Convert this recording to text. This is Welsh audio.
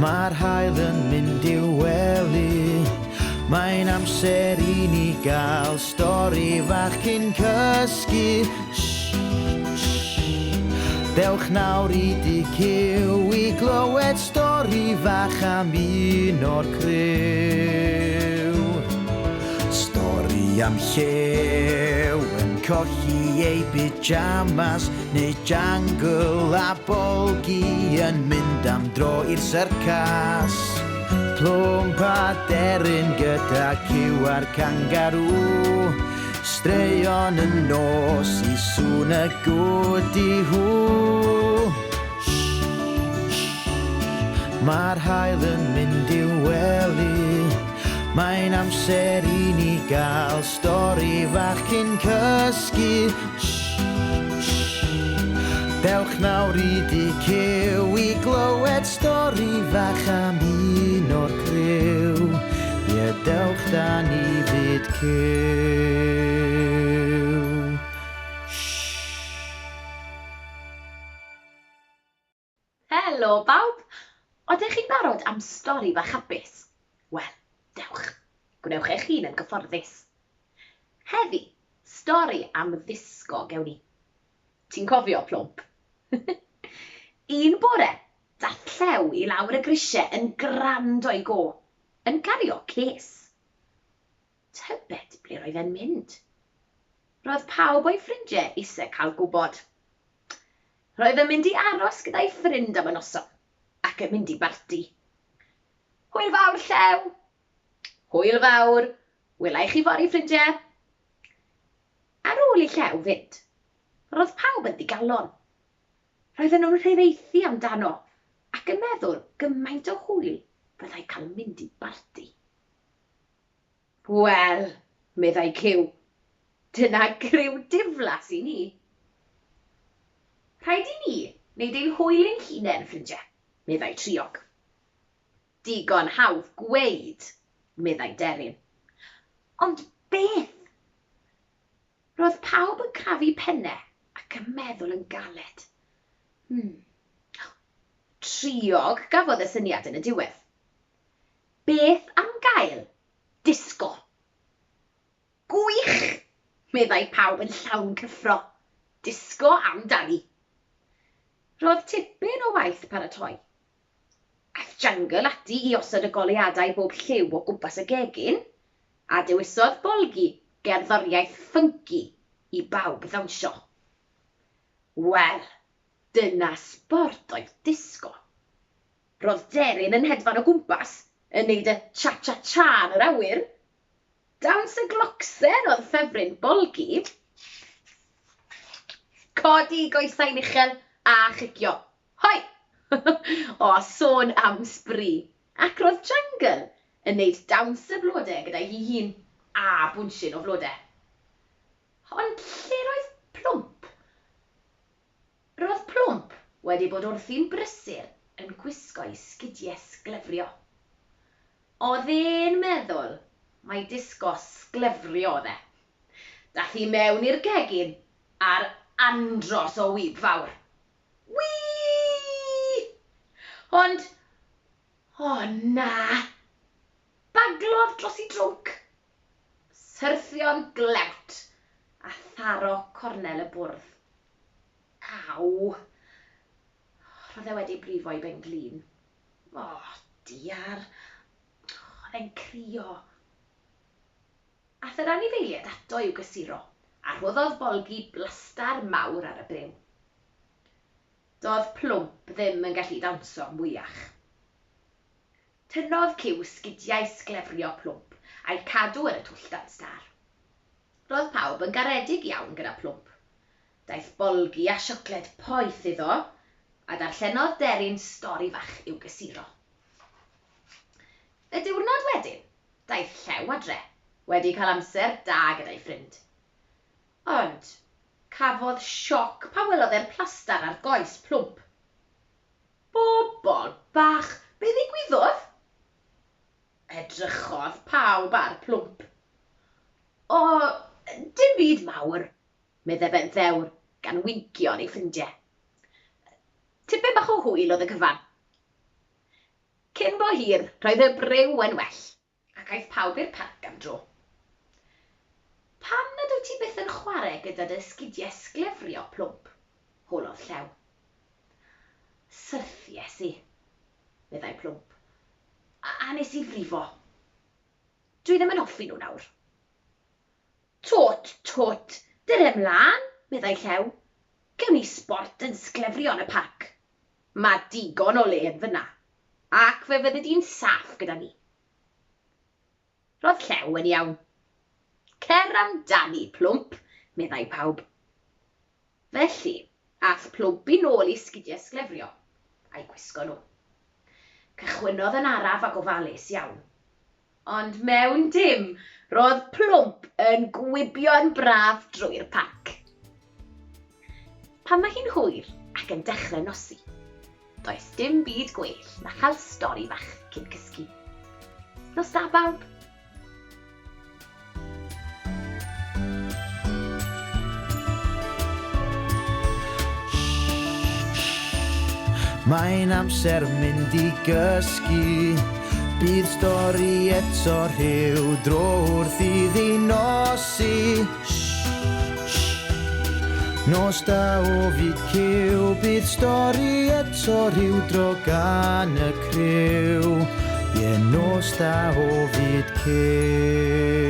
Mae'r haul yn mynd i'w wely. Mae'n amser i ni gael stori fach cyn cysgu. Shh, shh. Dewch nawr i dŷ Cyw i glywed stori fach am un o'r criw. Stori am llew yn colli ei pyjamas neu jangle a Bolgi yn mynd am dro i'r syrcas. Plwmp a deryn gyda cyw a'r cangarŵ. Straeon y nos i sŵn y gwdi-hw. Mae'r haul yn mynd i'w wely. Mae'n amser i ni gael stori fach cyn cysgu. Dewch nawr i dŷ Cyw i glywed stori fach am un o'r criw. Ie, dewch da ni fyd Cyw. Helo bawb! Odych chi'n barod am stori fach hapus? Wel, dewch. Gwnewch eich hun yn gyfforddus. Heddi, stori am ddisgo gewn ni. Ti'n cofio, Plwmp? Un bore, dath Llew i lawr y grisiau yn grand o'i go, yn cario ces. Tybed ble roedd e'n mynd? Roedd pawb o'i ffrindiau eisiau cael gwybod. Roedd yn mynd i aros gyda'i ffrind am y noson, ac yn mynd i barti. Hwyl fawr, Llew! Hwyl fawr! Wela i chi fory, ffrindiau! Ar ôl i Llew fynd, roedd pawb yn ddigalon. Roedden nhw'n hiraethu amdano ac yn meddwl gymaint o hwyl fyddai cael mynd i barti. Wel, meddai Cyw, dyna griw diflas i ni. Rhaid i ni wneud ein hwyl ein hunain, ffrindiau, meddai Triog. Digon hawdd gweud, meddai Deryn. Ond beth? Roedd pawb yn crafu pennau ac yn meddwl yn galed. Hmm. Triog gafodd y syniad yn y diwedd. Beth am gael disgo? Gwych! meddai pawb yn llawn cyffro. Disgo amdani! Roedd tipyn o waith paratoi. Aeth Jangle ati i osod y goleuadau bob lliw o gwmpas y gegin, a dewisodd Bolgi gerddoriaeth ffynci i bawb ddawnsio. Wel, dyna sbort oedd disgo! Roedd deryn yn hedfan o gwmpas, yn neud y cha-cha-cha yn yr awyr. Dawns y glocsen oedd ffefryn Bolgi. Codi goesau'n uchel a chicio. Hoi! O, sôn am sbri. Ac roedd Jangle yn neud dawns y blode gyda'i hi hun, a bwnshin o flode. Ond lle roedd Plwmp? Roedd Plwmp wedi bod wrthi'n brysur yn gwisgo'i sgidiau sglefrio. O'dd e'n meddwl mai disgo sglefrio o'dd e. Dath hi mewn i'r gegin ar andros o wib fawr. Wii! Ond, o na! Baglodd dros 'i drwnc. Syrthio'n glewt a tharo cornel y bwrdd. Aw! Roedd e wedi brifo ei ben-glin. O, diar! Oedd e'n crio. Aeth yr anifeiliaid ato i'w gysuro, a rhoddodd Bolgi blastar mawr ar y briw. Doedd Plwmp ddim yn gallu dawnsio mwyach. Tynnodd Cyw sgidiau sglefrio Plwmp a'u cadw yn y twll dan stâr. Roedd pawb yn garedig iawn gyda Plwmp. Daeth Bolgi â siocled poeth iddo, a darllenodd Deryn stori fach i'w gysuro. Y diwrnod wedyn, daeth Llew adre, wedi cael amser da gyda'i ffrind. Ond, cafodd sioc pan welodd e'r plastar ar goes Plwmp. Bobol bach, be ddigwyddodd? Edrychodd pawb ar Plwmp. O, dim byd mawr, medde fe'n ddewr, gan wincio ar ei ffrindiau. Tipyn bach o hwyl oedd y cyfan. Cyn bo hir, roedd y briw yn well, ac aeth pawb i'r parc am dro. Pam nad wyt ti byth yn chwarae gyda dy esgidiau sglefrio, Plwmp? holodd Llew. Syrthies i, meddai Plwmp, a nes i frifo. Dwi ddim yn hoffi nhw nawr. Twt, twt, dyre mlaen, meddai Llew. Gewn ni sbort yn sglefrio yn y parc. Mae digon o le yn fan'na, ac fe fyddi di'n saff gyda ni. Roedd Llew yn iawn. Cer amdani, Plwmp, meddai pawb. Felly, aeth Plwmp i nôl i sgidiau sglefrio, a'u gwisgo nhw. Cychwynnodd yn araf a gofalus iawn. Ond mewn dim, roedd Plwmp yn gwibio'n braf drwy'r parc. Pan mae hi'n hwyr ac yn dechrau nosi, does dim byd gwell na chael stori fach cyn cysgu. Nos da bawb! Mae'n amser mynd i gysgu. Bydd stori eto rhyw dro wrth iddi nosi. Nos da o fyd cyw, bydd stori eto rhyw dro gan y criw. Ie, nos da o fyd cyw.